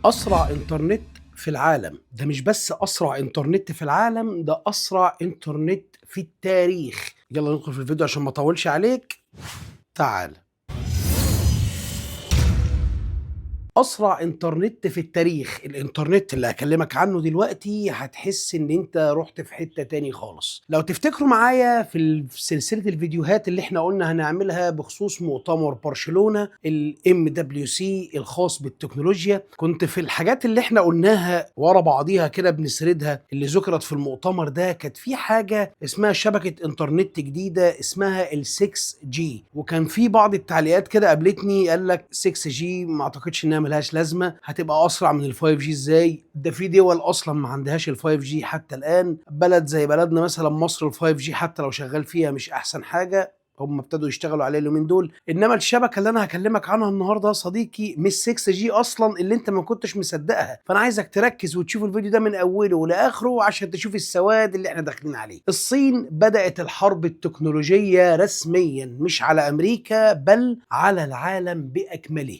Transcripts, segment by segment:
أسرع إنترنت في العالم، ده مش بس أسرع إنترنت في العالم، ده أسرع إنترنت في التاريخ. يلا ندخل في الفيديو عشان ما أطولش عليك. تعال. أسرع إنترنت في التاريخ، الإنترنت اللي هكلمك عنه دلوقتي هتحس إن أنت رحت في حتة تاني خالص. لو تفتكروا معايا في سلسلة الفيديوهات اللي احنا قلنا هنعملها بخصوص مؤتمر برشلونة ال MWC الخاص بالتكنولوجيا، كنت في الحاجات اللي احنا قلناها ورا بعضيها كده بنسردها اللي ذكرت في المؤتمر ده، كانت في حاجة اسمها شبكة إنترنت جديدة اسمها ال 6G، وكان في بعض التعليقات كده قابلتني قال لك 6G ما اعتقدش انها ملهاش لازمه، هتبقى اسرع من ال 5G ازاي؟ ده في دول اصلا ما عندهاش ال 5G حتى الان، بلد زي بلدنا مثلا مصر ال 5G حتى لو شغال فيها مش احسن حاجة، هم ابتدوا يشتغلوا عليه اليومين دول. انما الشبكة اللي انا هكلمك عنها النهارده يا صديقي مش 6G اصلا اللي انت ما كنتش مصدقها، فانا عايزك تركز وتشوف الفيديو ده من اوله لاخره عشان تشوف السواد اللي احنا داخلين عليه. الصين بدات الحرب التكنولوجية رسميا، مش على امريكا بل على العالم باكمله.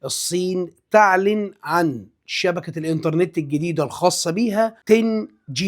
الصين تعلن عن شبكة الإنترنت الجديدة الخاصة بيها 10G.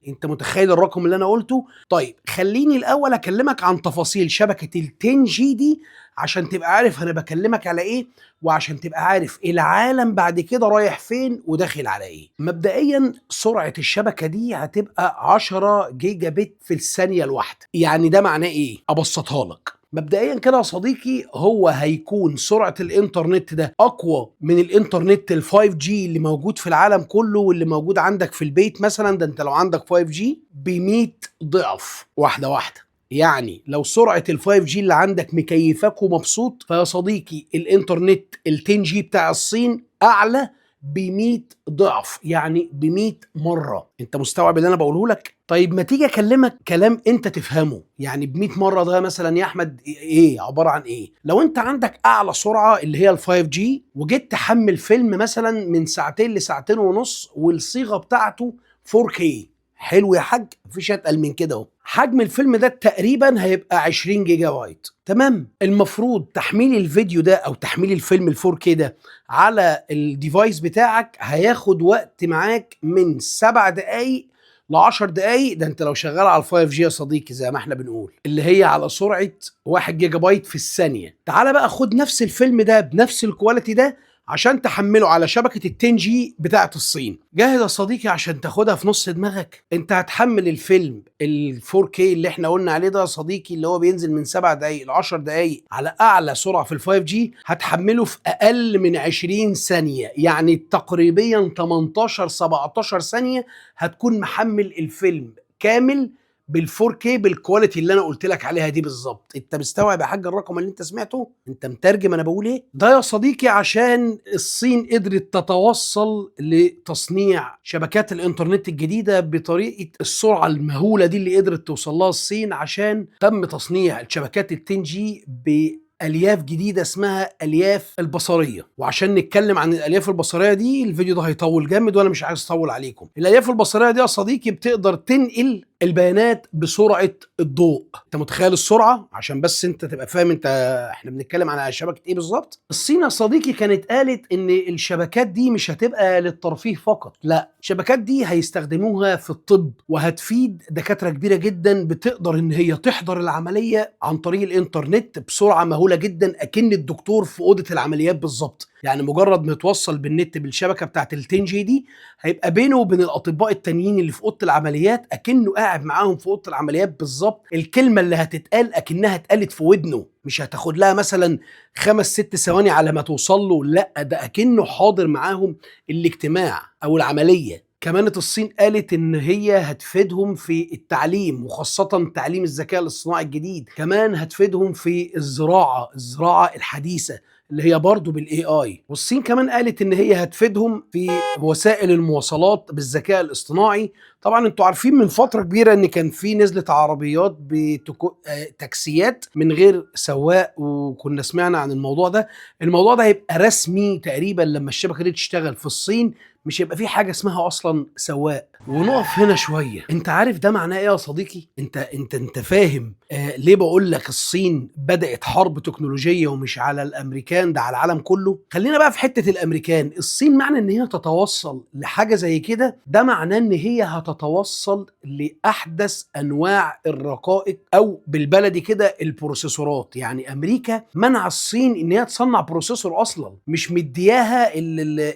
أنت متخيل الرقم اللي أنا قلته؟ طيب خليني الأول أكلمك عن تفاصيل شبكة ال 10G دي عشان تبقى عارف أنا بكلمك على إيه، وعشان تبقى عارف العالم بعد كده رايح فين وداخل على إيه. مبدئيا سرعة الشبكة دي هتبقى 10 جيجا بت في الثانية الواحدة. يعني ده معناه إيه؟ أبسطها لك. مبدئيا كده يا صديقي، هو هيكون سرعة الانترنت ده اقوى من الانترنت ال 5G اللي موجود في العالم كله واللي موجود عندك في البيت مثلا. ده انت لو عندك 5G ب 100 ضعف، واحدة واحدة. يعني لو سرعة ال 5G اللي عندك مكيفاك ومبسوط، فيا صديقي الانترنت ال 10G بتاع الصين اعلى ب 100 ضعف، يعني ب 100 مرة. انت مستوعب اللي انا بقوله لك؟ طيب ما تيجي اكلمك كلام انت تفهمه. يعني ب 100 مرة ده مثلا يا احمد ايه عبارة عن ايه؟ لو انت عندك اعلى سرعة اللي هي ال 5G وجيت تحمل فيلم مثلا من ساعتين لساعتين ونص والصيغة بتاعته 4K، حلو يا حاج، مفيش اتقل من كده اهو. حجم الفيلم ده تقريبا هيبقى 20 جيجا بايت، تمام؟ المفروض تحميل الفيديو ده او تحميل الفيلم ال 4K ده على ال device بتاعك هياخد وقت معاك من 7 دقايق ل 10 دقايق. ده انت لو شغال على ال 5G يا صديقي زي ما احنا بنقول، اللي هي على سرعة 1 جيجا بايت في الثانية. تعال بقى خد نفس الفيلم ده بنفس ال quality ده عشان تحمله على شبكة ال 10G بتاعة الصين. جاهز يا صديقي عشان تاخدها في نص دماغك؟ انت هتحمل الفيلم ال 4K اللي احنا قلنا عليه ده يا صديقي، اللي هو بينزل من 7 دقايق ل 10 دقايق على اعلى سرعة في ال 5G، هتحمله في اقل من 20 ثانية، يعني تقريبا 18 17 ثانية هتكون محمل الفيلم كامل بال 4K بال quality اللي انا قلت لك عليها دي بالظبط. انت مستوعب يا حاج الرقم اللي انت سمعته؟ انت مترجم انا بقول ايه؟ ده يا صديقي عشان الصين قدرت تتوصل لتصنيع شبكات الانترنت الجديدة بطريقة السرعة المهوله دي اللي قدرت توصل لها الصين، عشان تم تصنيع الشبكات ال 10G بألياف جديدة اسمها ألياف البصرية. وعشان نتكلم عن الألياف البصرية دي الفيديو ده هيطول جامد وأنا مش عايز أطول عليكم. الألياف البصرية دي يا صديقي بتقدر تنقل البيانات بسرعة الضوء. انت متخيل السرعة؟ عشان بس انت تبقى فاهم انت احنا بنتكلم على شبكة ايه بالظبط. الصين يا صديقي كانت قالت ان الشبكات دي مش هتبقى للترفيه فقط، لا، الشبكات دي هيستخدموها في الطب وهتفيد دكاترة كبيرة جدا، بتقدر ان هي تحضر العملية عن طريق الانترنت بسرعة مهولة جدا، اكن الدكتور في أوضة العمليات بالظبط. يعني مجرد ما يتوصل بالنت بالشبكة بتاعت ال 10G دي هيبقى بينه وبين الأطباء التانيين اللي في أوضة العمليات أكنه قاعد معاهم في أوضة العمليات بالظبط. الكلمة اللي هتتقال أكنها اتقالت في ودنه، مش هتاخد لها مثلا 5 6 ثواني على ما توصل له، لا ده أكنه حاضر معاهم الاجتماع أو العملية. كمان الصين قالت ان هي هتفيدهم في التعليم، وخاصة تعليم الذكاء الاصطناعي الجديد. كمان هتفيدهم في الزراعة، الزراعة الحديثة اللي هي برضو بال AI. والصين كمان قالت ان هي هتفيدهم في وسائل المواصلات بالذكاء الاصطناعي. طبعا انتوا عارفين من فترة كبيرة ان كان في نزلت عربيات تاكسيات من غير سواق، وكنا سمعنا عن الموضوع ده. الموضوع ده هيبقى رسمي تقريبا لما الشبكة دي تشتغل في الصين، مش هيبقى في حاجة اسمها اصلا سواق. ونقف هنا شوية، انت عارف ده معناه ايه يا صديقي؟ انت فاهم ليه بقول لك الصين بدات حرب تكنولوجية ومش على الامريكان، ده على العالم كله. خلينا بقى في حتة الامريكان. الصين معنى ان هي تتوصل لحاجة زي كده، ده معناه ان هي هتتوصل لاحدث انواع الرقائق، او بالبلدي كده ال processor ات. يعني امريكا منع الصين ان هي تصنع processor اصلا، مش مدياها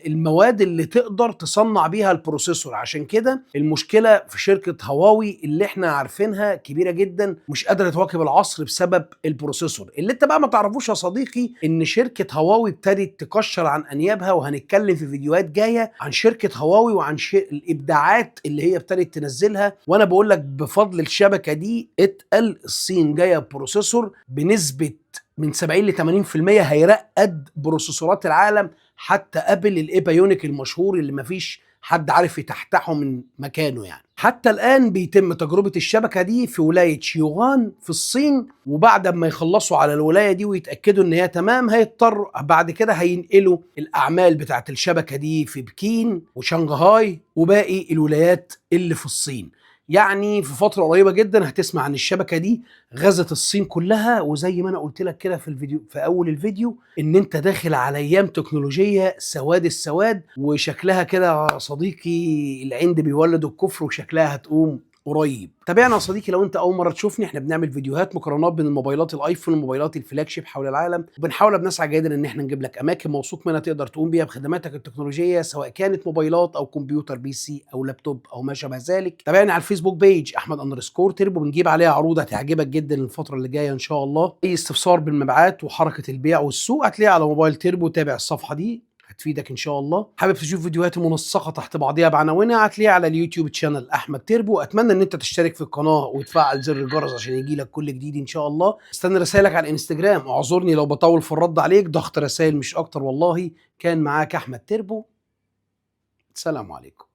المواد اللي تقدر تصنع بيها ال processor. عشان كده المشكلة في شركة هواوي اللي احنا عارفينها كبيرة جدا، مش قادرة تواكب العصر بسبب ال processor. اللي انت بقى ما تعرفوش يا صديقي ان شركة هواوي ابتدت تكشر عن انيابها، وهنتكلم في فيديوهات جاية عن شركة هواوي وعن الابداعات اللي هي ابتدت تنزلها. وانا بقول لك بفضل الشبكة دي اتقل، الصين جاية processor بنسبة من 70 ل 80% هيرقد processor ات العالم، حتى ابل ال A Bionic المشهور اللي مفيش حد عارف يتحتحه من مكانه. يعني حتى الآن بيتم تجربة الشبكة دي في ولاية شيوغان في الصين، وبعد ما يخلصوا على الولاية دي ويتأكدوا ان هي تمام، هيضطروا بعد كده هينقلوا الأعمال بتاعت الشبكة دي في بكين وشنغهاي وباقي الولايات اللي في الصين. يعني في فترة قريبة جدا هتسمع عن الشبكة دي غزت الصين كلها. وزي ما انا قلت لك كده في الفيديو في اول الفيديو، ان انت داخل على ايام تكنولوجية سواد السواد، وشكلها كده يا صديقي العند بيولد الكفر، وشكلها هتقوم قريب. تابعنا يا صديقي لو انت اول مرة تشوفني. احنا بنعمل فيديوهات مقارنات بين الموبايلات الايفون وموبايلات ال flagship حول العالم، وبنحاول بنسعى جاهدا ان احنا نجيب لك اماكن موثوق منها تقدر تقوم بيها بخدماتك التكنولوجية، سواء كانت موبايلات او كمبيوتر PC او لابتوب او ما شابه ذلك. تابعنا على الفيسبوك page احمد underscore تربو، بنجيب عليها عروض هتعجبك جدا الفترة اللي جاية ان شاء الله. اي استفسار بالمبيعات وحركه البيع والسوق هتلاقيها على موبايل تربو، تابع الصفحة دي هتفيدك ان شاء الله. حابب تشوف فيديوهات منسقة تحت بعضيها بعناوينها هتلاقيها على اليوتيوب channel احمد تربو. اتمنى ان انت تشترك في القناة وتفعل زر الجرس عشان يجي لك كل جديد ان شاء الله. استنى رسائلك على الانستجرام، اعذرني لو بطول في الرد عليك، ضغط رسائل مش اكتر والله. كان معاك احمد تربو، السلام عليكم.